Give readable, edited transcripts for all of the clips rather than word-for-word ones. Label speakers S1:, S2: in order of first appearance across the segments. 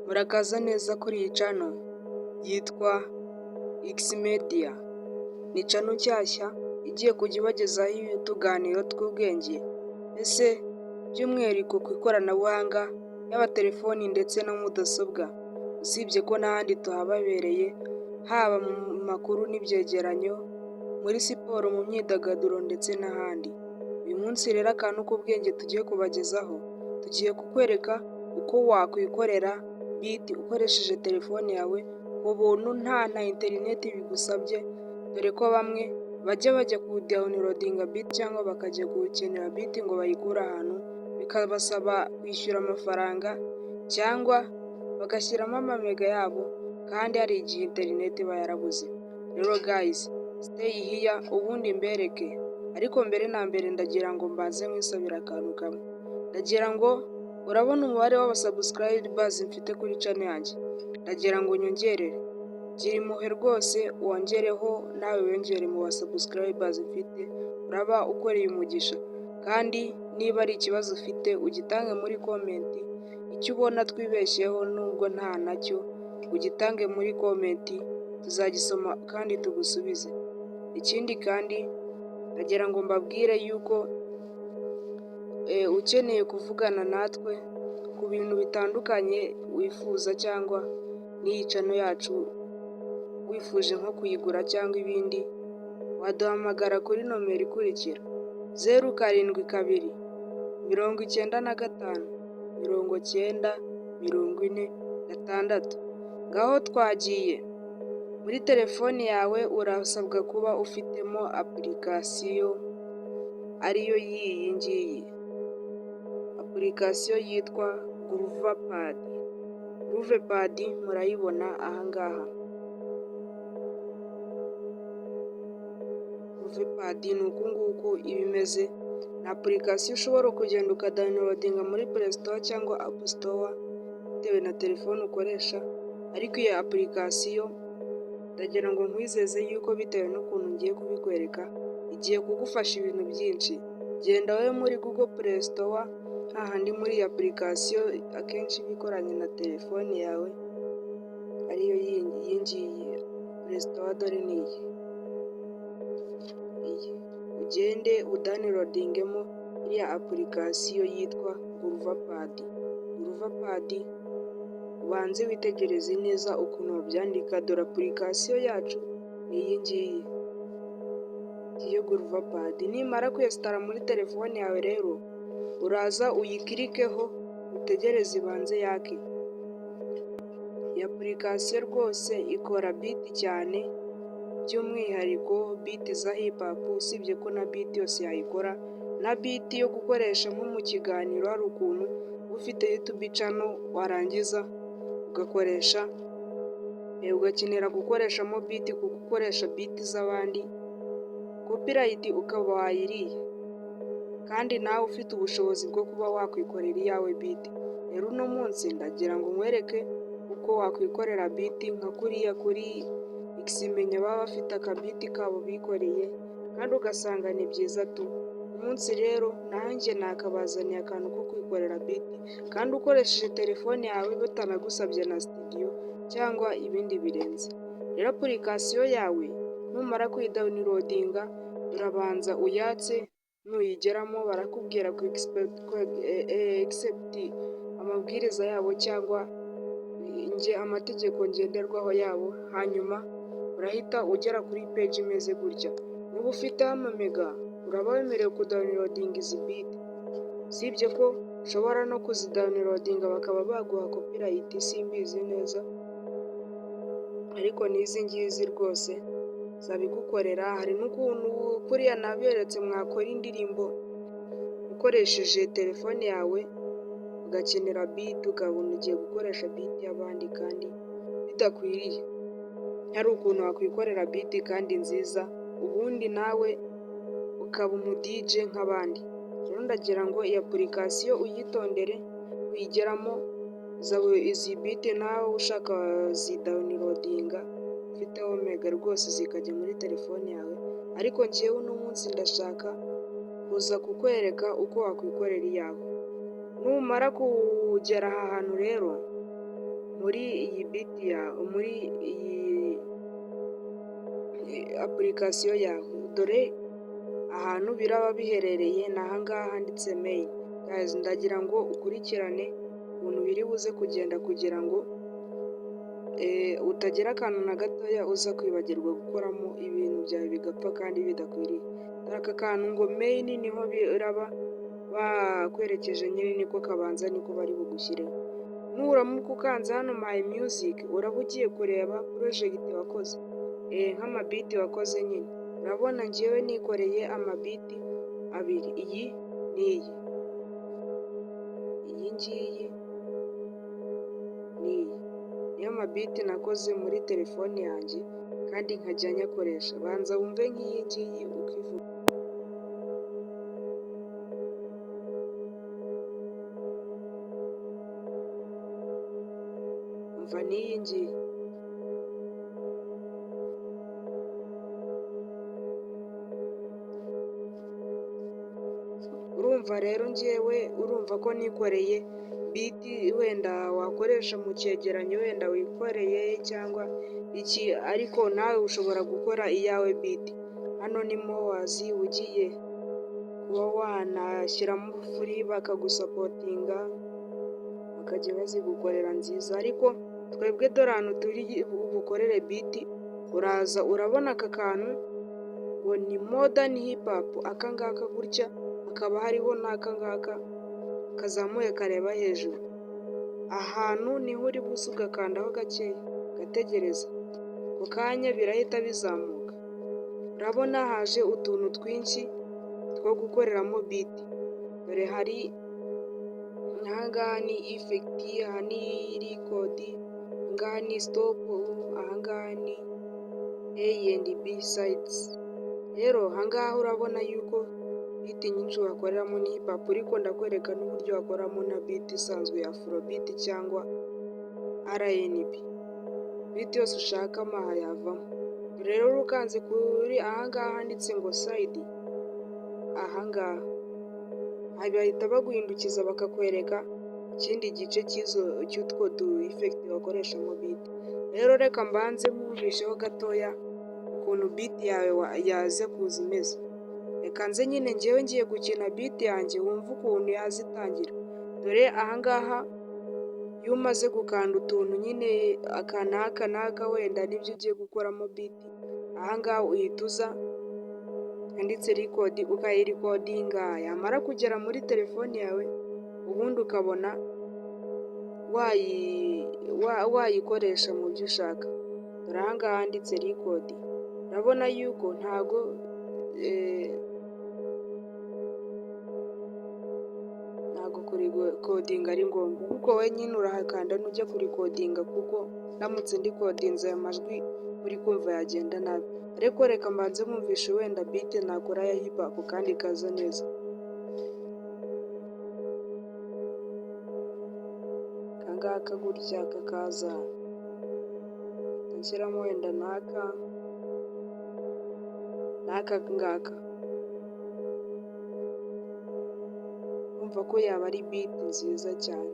S1: Murakaza neza kuri iyi channel yitwa X-Media, ni channel nshyashya igiye kujya ibagezaho utuganiro tw'ubwenge, ese by'umwihariko ku ikoranabuhanga, yaba telefoni ndetse na mudasobwa, usibye ko n'ahandi tuhababereye, haba mu makuru n'ibyegeranyo, muri siporo, mu myidagaduro ndetse n'ahandi. Uyu munsi rero akantu k'ubwenge tugiye kubagezaho, tugiye kukwereka uko wakwikorera beat ukoresheje telefone yawe ku buntu, nta na interineti bigusabye, dore ko bamwe bajya kudownloadinga beat cyangwa bakajya gukenera beat ngo bayikure ahantu, bikabasaba kwishyura amafaranga cyangwa bagashyiramo amamega yabo, kandi hari igihe interineti iba yarabuze. Rero guys, stay here ubundi mbereke, ariko mbere na mbere ndagira ngo mbanze nkwisabire akantu kamwe. Ndagira ngo urabona umubare w'abasubscribers mfite kuri channel yanjye, ndagira ngo unyongerere, gira impuhwe rwose wongereho, nawe wiyongere mu basubscribers mfite, uraba ukoreye umugisha. Kandi niba ari ikibazo ufite ugitange muri comment, icyo ubona twibeshyeho nubwo nta nacyo, ugitange muri comment, tuzagisoma kandi tugusubize. Ikindi kandi ndagira ngo mbabwire yuko ukeneye kuvugana natwe ku bintu bitandukanye wifuza cyangwa n'iyi channel yacu wifuje nko kuyigura cyangwa ibindi, waduhamagara kuri nomero ikurikira: 072 95 90 40 6. Ngaho twagiye. Muri telefoni yawe urasabwa kuba ufitemo application, ariyo y'iyi ngiyi, application yitwa GroovePad. GroovePad murayibona aha ngaha. GroovePad ni uku nguku iba imeze, ni application ushobora kugenda ukadownloadinga muri Play Store cyangwa App Store bitewe na telefone ukoresha, ariko iyi application ndagira ngo nkwizeze yuko bitewe n'ukuntu ngiye kubikwereka, igiye kugufasha ibintu byinshi. Genda wowe muri Google Play Store, hahandi muri iyi application akenshi iba ikoranye na telefone yawe, ariyo iyi ngiyi Play Store, dore ni iyi. Iyi ugende udownloadingemo iriya application yitwa GroovePad. GroovePad, ubanze witegereze neza ukuntu babyandika, dore application yacu ni iyi ngiyi. Ngiyo GroovePad, nimara kwinstalla muri telefone yawe rero, uraza uyiclickeho utegereze ibanze yake. Iyi application rwose ikora beat cyane, by'umwihariko beat za hip hop, usibye ko na beat yose yayikora, na beat yo gukoresha nko mu kiganiro. Hari ukuntu uba ufite YouTube channel, warangiza ugakoresha, ugakenera gukoreshamo beat, kuko ukoresha beat z'abandi copyright ukaba wayiriye, kandi nawe ufite ubushobozi bwo kuba wakwikorera iyawe beat. Rero uno munsi ndagira ngo nkwereke uko wakwikorera beat nka kuriya kuri Xmenya, baba bafite akabeat kabo bikoreye kandi ugasanga ni byiza tu. Umunsi rero nanjye nakabazaniye akantu ko kwikorera beat kandi ukoresheje telefone yawe, batanagusabye na studio cyangwa ibindi birenze. Rero application yawe numara kuyidownloadinga, urabanza uyatse, nuyigeramo barakubwira ku accept amabwiriza yabo cyangwa amategeko ngenderwaho yabo, hanyuma urahita ugera kuri page imeze gutya. Niba ufiteho amamega uraba wemerewe kudownloadinga izi beat, usibye ko ushobora no kuzidownloadinga bakaba baguha copyright, simbizi neza, ariko n'izi ngizi rwose zabigukorera. Hari n'ukuntu kuriya naberetse mwakora indirimbo ukoresheje telefone yawe, ugakenera beat ukabona ugiye gukoresha beat y'abandi kandi bidakwiriye. Hari ukuntu wakwikorera beat kandi nziza, ubundi nawe ukaba umu DJ nk'abandi. Rero ndagira ngo iyi application uyitondere, uyigeramo izi beat nawe ushaka wazidownloadinga ufiteho mega rwose zikajya muri telefone yawe, ariko njyewe uno munsi ndashaka kuza kukwereka uko wakwikorera iyawe. Numara kugera aha hantu rero, murabona ko bahita bakuzanira beat yawe, muri iyi application yawe. Dore ahantu biraba biherereye ni ahangaha handitse main. Guys, ndagira ngo ukurikirane ukuntu biri buze kugenda kugira ngo utagira akantu na gatoya uza kwibagirwa gukoramo, ibintu byawe bigapfa kandi bidakwiriye. Dore aka kantu ngo main, niho biraba bakwerekeje nyine, niko kabanza, niko bari bugushyireho. Nuramuka ukanze hano my music, uraba ugiye kureba project wakoze, nk'ama beat wakoze nyine. Urabona ngewe nikoreye ama beat abiri, iyi n'iyi, iyi ngiyi n'iyi, niyo ma beat nakoze muri telefone yanjye kandi nkajya nyakoresha. Banza wumve nk'iyi ngiyi uko ivuga. Umva n'iyi ngiyi. Urumva rero ngewe, urumva ko nikoreye beat wenda wakoresha mu cyegeranyo wenda wikoreye cyangwa iki, ariko nawe ushobora gukora iyawe beat. Hano ni mowazi, ugiye kuba wanashyiramo free bakagusupportinga, bakajya bazigukorera nziza. Ariko twebwe dore ahantu turi bukorere beat. Uraza urabona aka kantu ngo ni modern hip hop, aka ngaka gutya, hakaba hariho n'aka ngaka kazamuye kareba hejuru. Ahantu niho uri buze ugakandaho gakeya, ugategereza ako kanya birahita bizamuka. Urabona haje utuntu twinshi two gukoreramo beat. Dore hari ahangaha ni effect, aha ni record, ahangaha ni stop, ahangaha ni A and B sides. Rero ahangaha urabona yuko beat nyinshi wakoreramo ni hip hop, ariko ndakwereka n'uburyo wakoramo na beat isanzwe ya afrobeat cyangwa R&B. Beat yose ushaka aha yavamo. Rero ukanze kuri ahangaha handitse ngo side, ahangaha bahita baguhindukiza bakakwereka ikindi gice cy'utwo du effect bakoreshamo beat. Rero reka mbanze nkumvisheho gatoya ukuntu beat yawe yaza kuza imeze. Reka nze nyine ngewe ngiye gukina beat yanjye, wumve ukuntu yaza itangira. Dore ahangaha iyo umaze gukanda utuntu nyine aka n'aka n'aka, wenda nibyo ugiye gukoramo beat, ahangaha uhita uza handitse record, ukayirecordinga, yamara kugera muri telefoni yawe ubundi ukabona wayikoresha mu byo ushaka. Dore ahangaha handitse record, urabona yuko ntago kurecordinga ari ngombwa, ariko wowe nyine urahakanda nujya kurecordinga, kuko ndamutse ndecordinze aya majwi muri kumva yagenda nabi. Ariko reka mbanze nkumvishe wenda beat nakora ya hip hop kandi ikaza neza. Aka ngaka gutya kakaza, nshyiramo wenda n'aka n'aka ngaka, urumva ko yaba ari beat nziza cyane.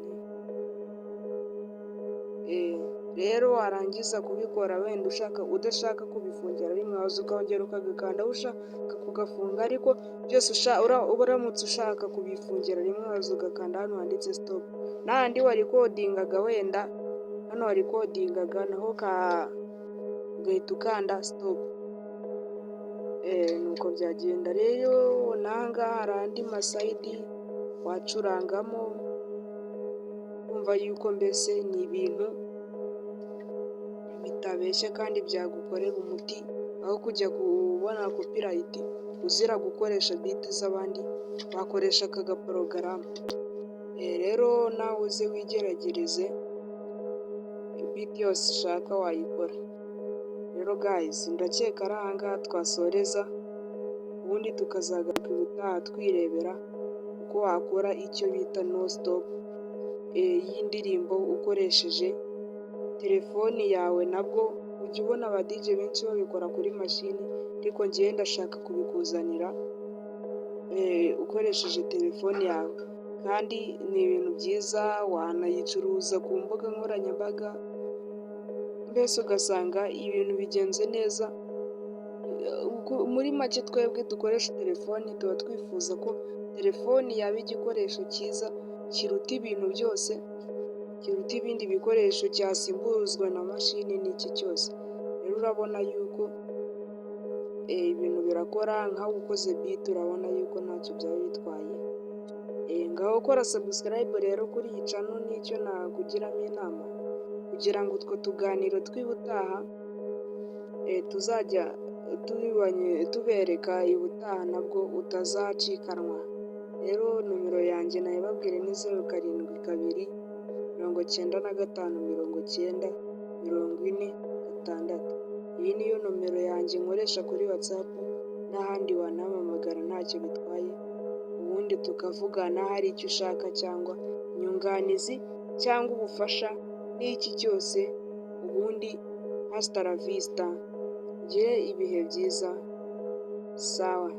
S1: Rero warangiza kubikora, wenda ushaka udashaka kubifungira rimwe, waza ukongera ukagakandaho ushaka kugafunga, ariko byose uramutse ushaka kubifungira rimwe waza ugakanda hano handitse stop. N'ahandi warecordingaga, wenda hano warecordingaga naho ugahita ukanda stop, nuko byagenda. Rero n'ahangaha hari andi ma side wacurangamo, urumva yuko mbese ni ibintu bitabeshya kandi byagukorera umuti, aho kujya kubona copyright uzira gukoresha beat z'abandi, wakoresha aka gaporogaramu. Rero nawe uze wigeragereze, beat yose ushaka wayikora. Rero guys, ndakeka ari ahangaha twasoreza, ubundi tukazagaruka ubutaha twirebera uko wakora icyo bita no stop y'indirimbo ukoresheje telefoni yawe. Nabwo ujya ubona aba DJ benshi babikora kuri mashini, ariko ngewe ndashaka kubikuzanira ukoresheje telefoni yawe, kandi ni ibintu byiza, wanayicuruza ku mbuga nkoranyambaga. Mbese ugasanga ibintu bigenze neza. Muri make, twebwe dukoresha telefoni tuba twifuza ko telefoni yaba igikoresho cyiza kiruta ibintu byose, kiruta ibindi bikoresho, cyasimbuzwa na mashini n'iki cyose. Rero urabona yuko ibintu birakora, nkaho ukoze beat urabona yuko ntacyo byaba bitwaye. Ngaho kora subscribe rero kuri iyi channel, nicyo nakugiramo inama, kugira ngo utwo tuganiro tw'ubutaha tuzajya tubereka ubutaha nabwo utazacikanwa. Rero nomero yanjye nayibabwire ni 0729594046. Iyi niyo nomero yanjye nkoresha kuri WhatsApp, n'ahandi wanampamagara ntacyo bitwaye, ubundi tukavugana hari icyo ushaka cyangwa inyunganizi cyangwa ubufasha n'iki cyose. Ubundi hasta la vista, ugire ibihe byiza, sawa.